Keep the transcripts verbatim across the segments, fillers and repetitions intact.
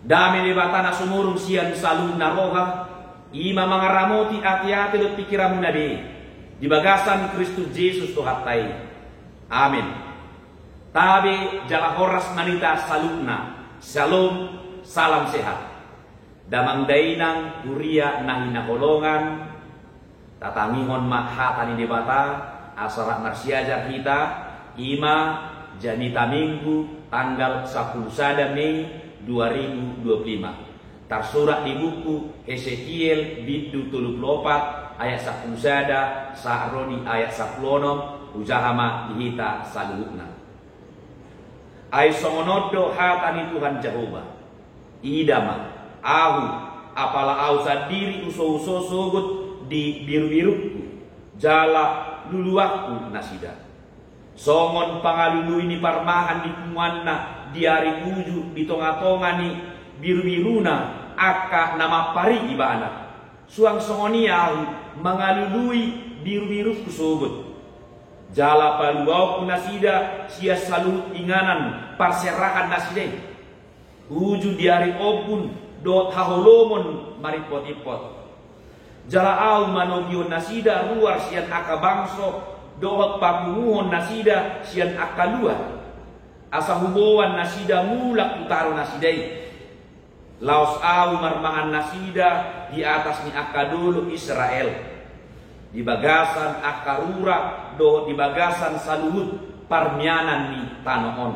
Dame ni Debata na sumurung sian saluhutna roha, i ma mangaramoti ateate dohot pingkiranmuna be, di bagasan Kristus Jesus Tuhanta i. Amen. Tabe jala horas ma di hita saluhutna. Syalom, salam sehat. Damang dainang, huria na hinaholongan, tatangihon ma hata ni Debata, asa rap marsiajar hita, i ma jamita Minggu tanggal sampulu sada Mei dua ribu dua puluh lima. Tarsurat di buku Hesekiel bindu tolu pulu opat ayat sampulu sada sahat ro di ayat sampulu onom, hujaha ma di hita saluhutna. Ai songon on do hata ni Tuhan Jahowa: Ida ma, Ahu, apala Ahu sandiri husouso sogot di birubirungku, jala luluanku nasida. Songon pangalului ni parmahan di punguanna di ari uju di tongatonga ni birubiruna angka na mampar i ibana, suang songon i Ahu mangalului birubirungku sogot. Jala paluaonku nasida sian saluhut inganan parserahan nasida i, uju di ari ombun dohot haholomon marimpotimpot. Jala Ahu manogihon nasida ruar sian angka bangso dohot papunguhon nasida sian angka luat, asa huboan nasida mulak tu tano nasida i. Laos Ahu marmahan nasida di atas ni angka dolok Israel, di bagasan angka rura dohot di bagasan saluhut parmianan ni tano on.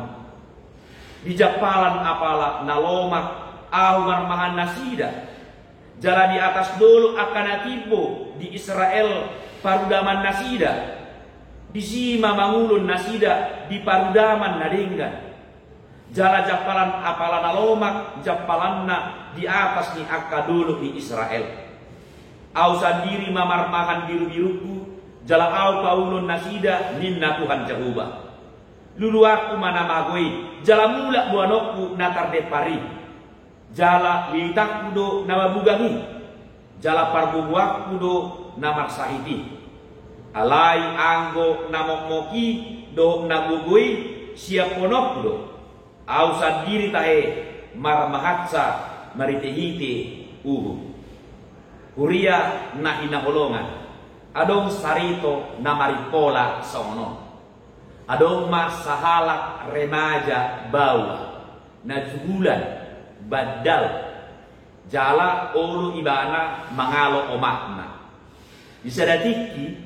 Di jampalan apala na lomak Ahu marmahan nasida, jala di atas dolok angka na timbo di Israel parudaman nasida, disi ma mangulon nasida di parudaman na denggan. Jala jampalan apala na lomak jampalanna di atas ni angka dolok ni Israel. Ahu sandiri ma marmahan birubirungku, jala Ahu paulon nasida, ninna Tuhan Jahowa. Luluanku ma na mago i, jala mulak boanonku na tardempar i. Jala lilitanku do na mabugang i, jala parboboanku do na marsahit i. Alai anggo na mokmok i dohot na gogo i siaphononku do. Ahu sandiri tahe marmahansa marhitehite uhum. Huria na hinaholongan, adong sarito na marimpola songon on. Adong ma sahalak remaja baoa na jugulan, bandal, jala olo ibana mangalo omakna. Di sada tingki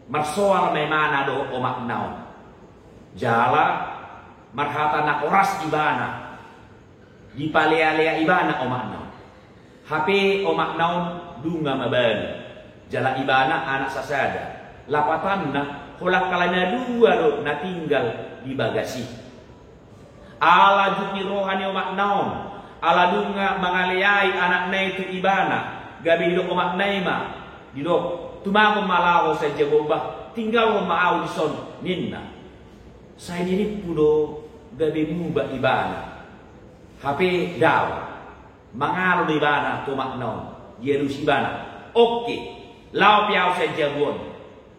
marsoal ma ibana dohot omakna on. Jala marhata na horas ibana, dipalealea ibana omakna on. Hape omakna on nunga mabalu, jala ibana anak sasada. Lapatanna, holan halak na dua do na tinggal di bagas i. Ala jut ni roha ni omakna on, ala nunga mangaleai anakna i tu ibana, gabe didok omakna i ma, didok, tumagon ma laho sian jabu on bah, tinggalhon ma ahu dison, ninna. Sai nirimpu do gabe muba ibana. Hape dao. Mangalo do ibana tu omakna on, dialusi ibana. Oke, laho pe ahu sian jabu on.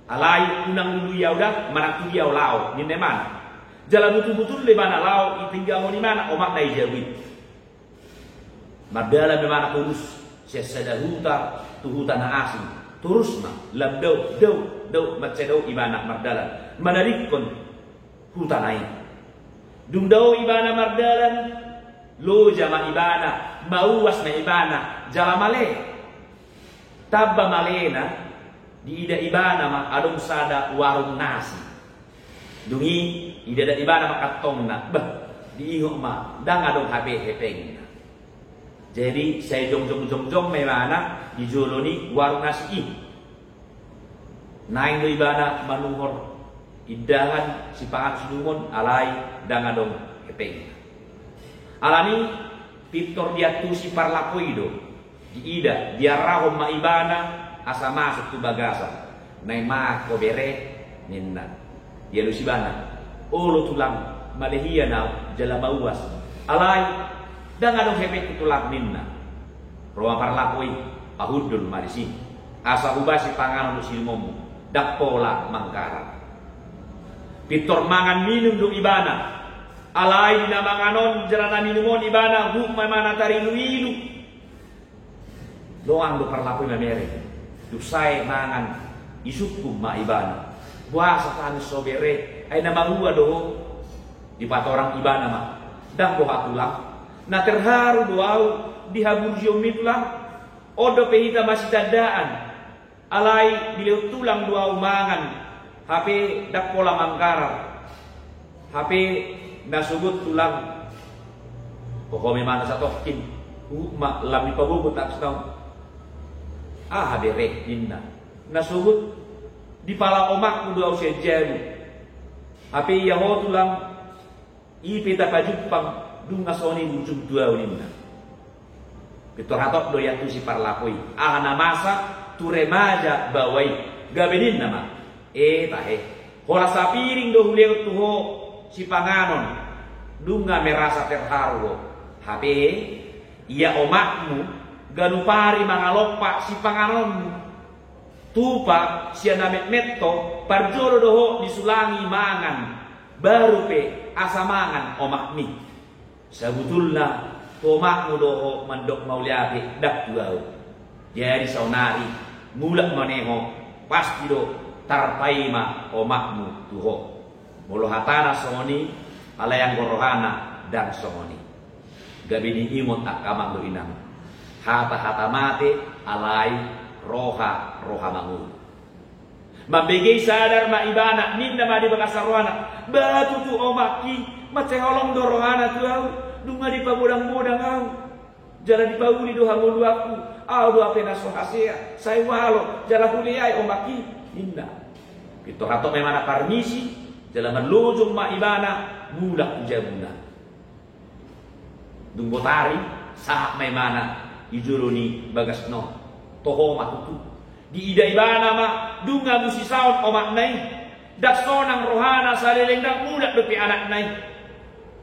Alai unang lului ahu da, manang tu dia ahu laho, ninna ibana. Jala butul-butul do ibana laho, ditinggalhon ibana omakna i jabu i. Mardalan do ibana torus sian sada huta tu huta na asing. Torus ma, lam dao, dao, dao, mansai dao ibana mardalan manadingkon hutana i. Dung dao ibana mardalan, loja ma ibana, mauas ma ibana, jala male. Tamba malena, diida ibana ma adong sada warung nasi. Dung i, didadap ibana ma kantongna, bah, diingot ma, ndang adong hape hepengna. Jadi, sai jongjong-jongjong ma ibana di jolo ni warung nasi i. Naeng do ibana manuhor indahan sipangan sidungon, alai ndang adong hepengna. Alani, pintor diantusi parlapo i do. Diida, diarahon ma ibana asa masuk tu bagasan. Naeng ma ho bere, ninna. Dialusi ibana. Olo tulang, male hian ahu jala mauas. Alai, ndang adong hepengku tulang, ninna. Ro ma parlapo i, pahundul ma disi. Asa hubahen sipanganon dohot sidungonmu. Ndang pola mangkarak. Pintor mangan minum do ibana. Alai di na mangan on jala na minum on ibana, huhut ma ibana tarilu-ilu. Loas do parlapu i mamereng. Dung sae mangan, isungkun ma ibana: Boasa tangis ho bere, ai na marua do ho? Dipatorang ibana ma: Ndang boha tulang, na terharu do ahu di haburjuonmi tulang. On dope hita masitandaan. Alai dilehon tulang do ahu mangan, hape ndang pola manggarar. Hape na sogot tulang, hohom ma ibana satongkin, huhut ma lam dipabobo tangis na on. Aha bere, ninna. Na sogot dipala omakmu do ahu sian jabu. Hape ia ho tulang, i pe tapajumpang, nunga songon i burjum tu ahu, ninna. Pintor hatop do iantusi parlapu i aha na masa tu remaja baoa i. Gabe ninna ma: E tahe, holan sapiring do hulehon tu ho sipanganon, nunga merasa terharu ho. Hape ia omakmu ganup ari mangalompa sipanganonmu. Tupa sian na metmet ho, parjolo do ho disulangi mangan, baru pe asa mangan omakmi. Sabutulna tu omakmu do ho mandok mauliate, ndang tu ahu. Jadi saonari, mulak ma ne ho, pasti do tarpaima omakmu tu ho. Molo hatana songon i, alai anggo rohana ndang songon i. Gabe diingot angka amang dohot inang. Hata-hata mate, alai roha, roha mangolu. Mambege i sadar ma ibana, ninna ma di bagasan rohana: Ba tutu omakki, mansai holong do rohana tu ahu, nunga dipagodang-godang ahu. Jala dipauli do hangoluanku, ahu do hape na so hasea, sai ualo, jala huleai omakki, ninna. Pintor hatop ma ibana parmisi, jala marlojong ma ibana mulak tu jabuna. Dung botari, sahat ma ibana di jolo ni bagasna on. Toho ma tutu. Diida ibana ma, nunga busisaon omakna i. Ndang sonang rohana saleleng ndang mulak dope anakna i.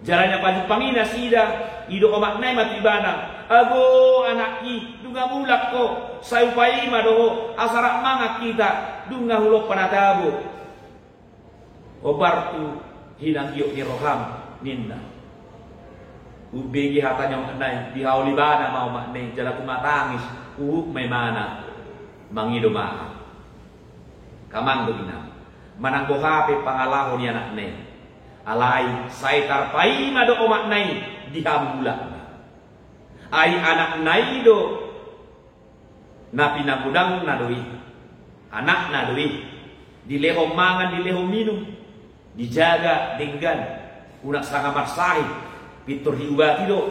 Jala na pajumpang i nasida, didok omakna i ma tu ibana: Ago anakki, nunga mulak ho, sai hupaima do ho, asa rap mangan hita, nunga hulompa na tabo. Hombar tu hinang giot ni roham, ninna. Umbege hata ni omakna i, dihaol ibana ma omakna i, jala tung tangis, huhut ma ibana mangido maaf. Angka amang dohot inang, manang boha pe pangalaho ni anakna i, alai sai tarpaima do omakna i di hamulakna. Ai anakna i do na pinagodangna do i, anakna do i, dilehon mangan, dilehon minum, dijaga denggan, unang sanga marsahit, pintor diubati do.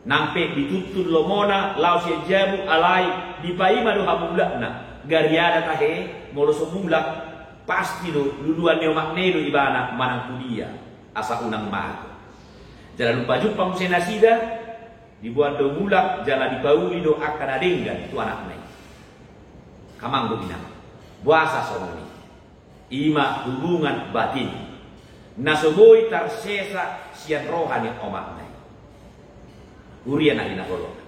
Nang pe dituntun lomona laho sian jabu, alai dipaima do hamulakna. Gariada tahe, molo so mulak, pasti do luluan ni omakna i do ibana manang tu dia, asa unang mago. Jala dung pajumpang muse nasida, diboan do mulak jala dipauli do angka na denggan tu anakna i. Angka amang dohot inang, boasa songon i? I ma hubungan batin na so boi tarsesa sian roha ni omakna i. Huria na hinaholongan,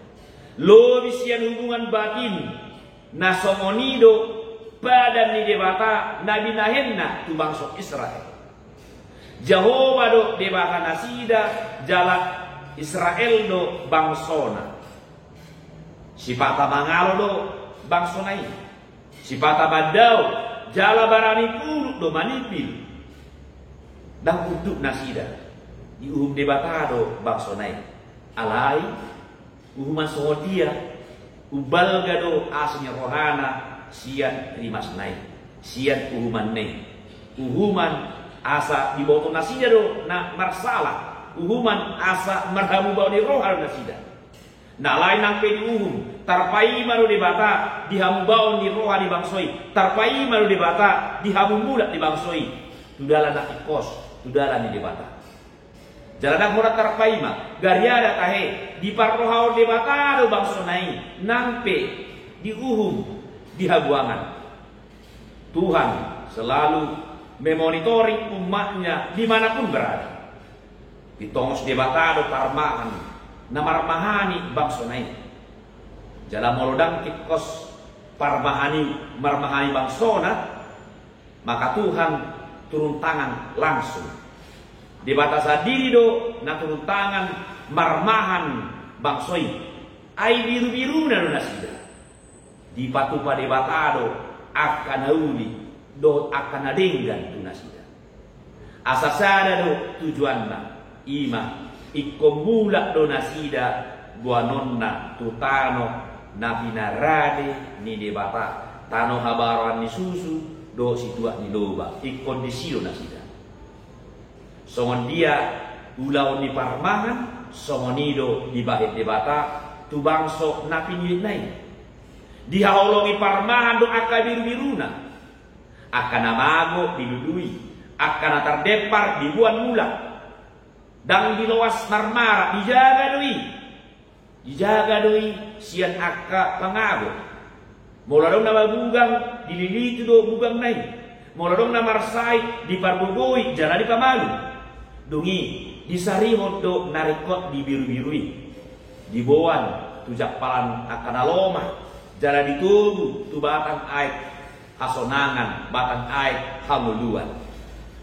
lobi sian hubungan batin na songon i do padan ni Debata na binahenna tu bangso Israel. Jahowa do Debata nasida, jala Israel do bangsona. Sipata mangalo do bangsona i. Sipata mandao, jala barani pulut do manipil. Ndang unduk nasida. Diuhum Debata do bangsona i. Alai uhuman songon dia, umbalga do asi ni rohana sian rimasna i, sian uhumanna i. Uhuman asa diboto nasida do na marsala, uhuman asa marhamubaon ni roha do nasida. Na alai nang pe diuhum, tarpaima do Debata di hamubaon ni roha ni bangso i, tarpaima do Debata di hamumulak ni bangso i tu dalan na tingkos, tu dalan ni Debata. Jala ndang holan tarpaima, gariada tahe, diparrohahon Debata do bangsona i, nang pe diuhum di habuangan. Tuhan selalu memonitoring umatnya di mana pun berada. Ditongos Debata do parmahan na marmahani bangsona i. Jala molo ndang tingkos parmahan i marmahani bangsona, maka Tuhan turun tangan langsung. Debata sandiri do na turun tangan marmahan bangso i. Ai birubiruna do nasida. Dipatupa Debata do angka na uli dohot angka na denggan tu nasida. Asa sada do tujuanna, i ma, ingkon mulak do nasida boanonna tu tano na pinarade ni Debata, tano habaroan ni susu dohot situak ni loba, ingkon disi do nasida. Songon dia ulaon ni parmahan, songon i do dibahen Debata tu bangso na pinilitna i. Dihaholongi parmahan do angka birubiruna. Angka na mago dilului, angka na tardempar diboan mulak. Ndang diloas marmara, dijaga do i. Dijaga do i sian angka pangago. Molo adong na mabugang, dililiti do bugangna i. Molo adong na marsahit, diparbogoi jala dipamalu. Dung i, disarihon do na ringkot di birubiru i. Diboan tu jampalan angka na lomak, jala ditogu tu batang aek hasonangan, batang aek hangoluan.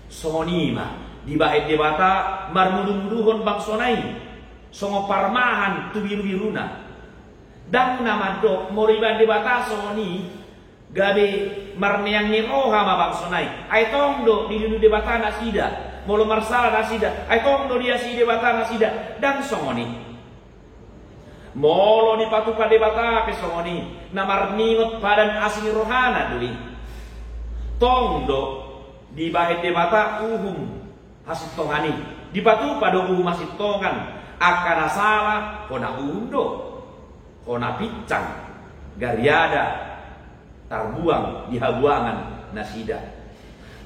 Songon i ma dibahen Debata marmudumuduhon bangsona i, songon parmahan tu birubiruna. Ndang na mandok molo dibahen Debata songon i, gabe marneang ni roha ma bangsona i. Ai tong do dilului Debata nasida. Molo marsala nasida, ai tong do diasihi Debata nasida. Ndang songon i. Molo dipatupa Debata pe songon i, na marningot padan asi ni rohana do i. Tong do dibahen Debata uhum hasintongan i. Dipatupa do uhum hasintongan, angka na sala hona uhum do. Hona pinsang, gariada tarbuang di habuangan nasida.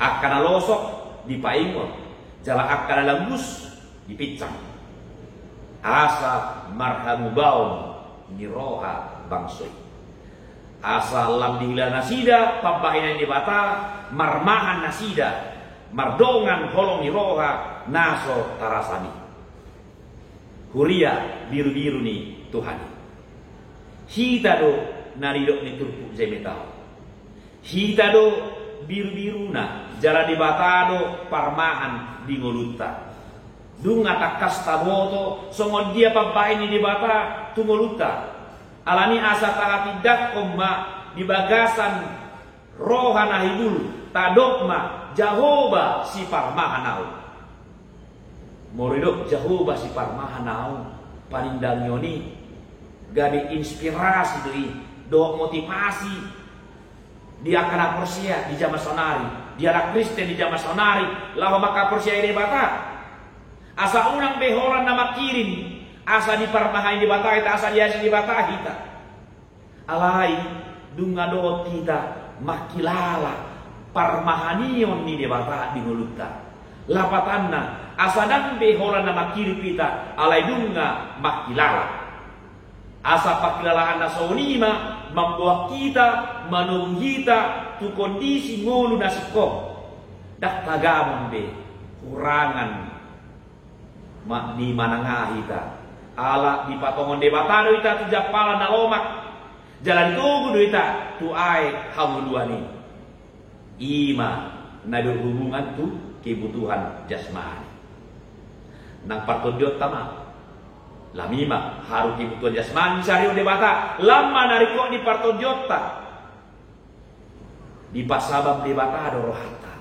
Angka na losok dipaingot, jala angka na lambus dipinsang. Asa marhamubaon ni roha bangso i. Asa lam dihilala nasida pambahenan ni Debata, marmahan nasida mardongan holong ni roha na so tarasam i. Huria birubiru ni Tuhan i. Hita do na nidok ni turpuk Jamita on. Hita do birubiruna, jala Debata do parmahan di ngolunta. Nunga tangkas taboto songon dia pambahen ni Debata tu ngolunta. Alani asa tahatindangkon ma di bagasan roha na hibul, tadok ma Jahowa siparmahan ahu. Molo didok Jahowa siparmahan ahu, panindangion i gabe inspirasi do i, dohot motivasi di angka na porsea di jaman saonari, di halak Kristen di jaman saonari, laho mangkaporseai Debata. Asa unang be holan na mangkirim asa diparmahani Debata hita, asa diasihi Debata hita. Alai, nunga dohot hita mangkilala parmahanion ni Debata di ngolunta. Lapatanna, asa ndang be holan na mangkirim hita, alai nunga mangkilala. Asa pangkilalaan na songon i ma mamboan hita, manogu hita tu kondisi ngolu na singkop. Ndang tagamon be hurangan ma-, ni manang aha hita. Ala dipatongon Debata do hita tu jampalan na lomak. Jala ditogu do hita tu aek hangoluan i. I ma na berhubungan tu kebutuhan jasmani. Nang partondionta ma. Lam i ma haru kebutuhan jasmani disarihon Debata. Lam ma na ringkot di partondionta. Dipasabam Debata do rohanta.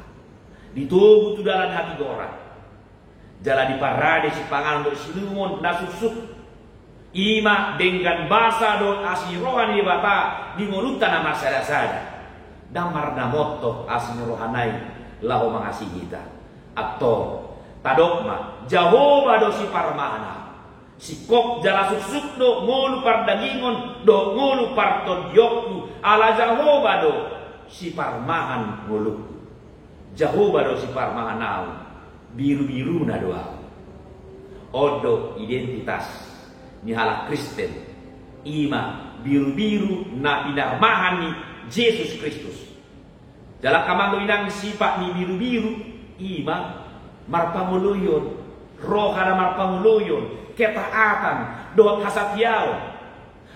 Ditogu tu dalan hatigoran. Jala diparade sipanganon dohot siinumon na suksuk. I ma denggan basa dohot asi ni roha ni Debata di ngolunta na marsadasada. Ndang marnamontok asi ni rohana i laho mangasihi hita. Antong, tadok ma, Jahowa do siparmahan ahu. Singkop jala suksuk do ngolu pardagingon dohot ngolu partondionku, ala Jahowa do siparmahan ngolungku. Jahowa do siparmahan ahu, birubiruna do ahu. On do identitas ni halak Kristen, i ma birubiru na pinarmahan ni Jesus Kristus. Jala angka amang dohot inang, sipat ni birubiru i ma marpangoloion, roha na marpangoloion, ketaatan dohot hasatiaon.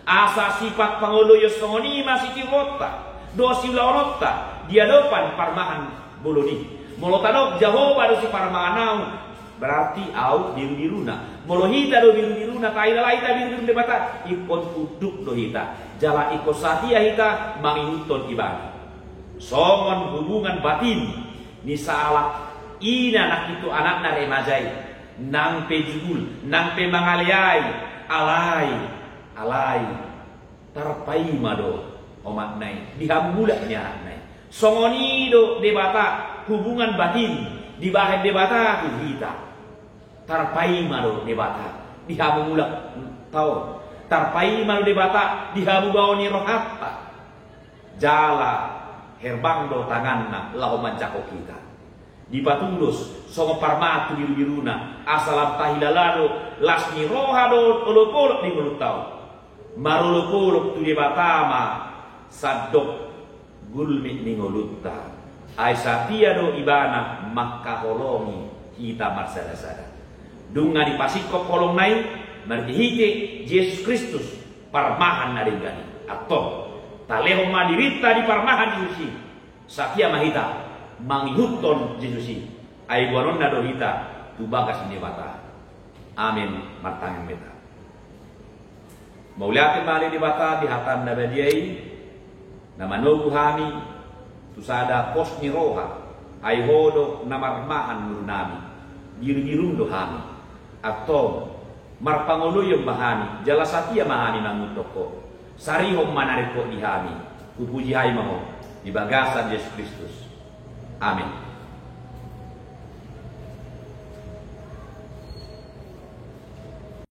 Asa sipat pangoloion songon i ma sitiruonta dohot siulaononta di adopan parmahan bolon i. Molo tadok Jahowa do siparmahan ahu, Berarti ahu birubiruna. Molo hita do birubiruna, taida-laida birubiru ni Debata, ingkon unduk do hita. Jala ingkon satia hita mangihuthon Ibana. Songon hubungan batin ni sahalak ina nangkin tu anakna remaja i, nang pe jugul, nang pe mangaleai, alai, alai tarpaima do omakna i di hamu mulak ni anakna i. Songon i do Debata, hubungan batin dibahen Debata tu hita. Tarpaima do Debata di hamu mulakta on. Tarpaima do Debata di hamu bao ni rohanta. Jala herbang do tanganna laho manjangkon hita. Dipatudos songon parmahan tu birubiruna, asa lam tahilala do las ni roha dohot olopolop ni ngolunta on. Marolopolop tu Debata ma sandok gulmit ni ngolunta. Ai satia do Ibana mangkaholongi hita marsadasada. Dung na dipasingkop holongna i marhitehite Jesus Kristus, parmahan na denggan i. Antong, talehon ma dirinta di parmahan Jesus i. Satia ma hita mangihuthon Jesus i. Ai boanonna do hita tu bagas ni Debata. Amen. Martangiang ma hita. Mauliate ma ale Debata di hataM na badia i, na manogu hami tu sada pos ni roha, ai Ho do na marmahan ngolunami, birubiruM do hami. Antong, marpangoloion ma hami, jala satia ma hami mangihuthon Ho. Sarihon ma na ringkot di hami. Hupuji hami ma Ho di bagasan Jesus Kristus. Amen.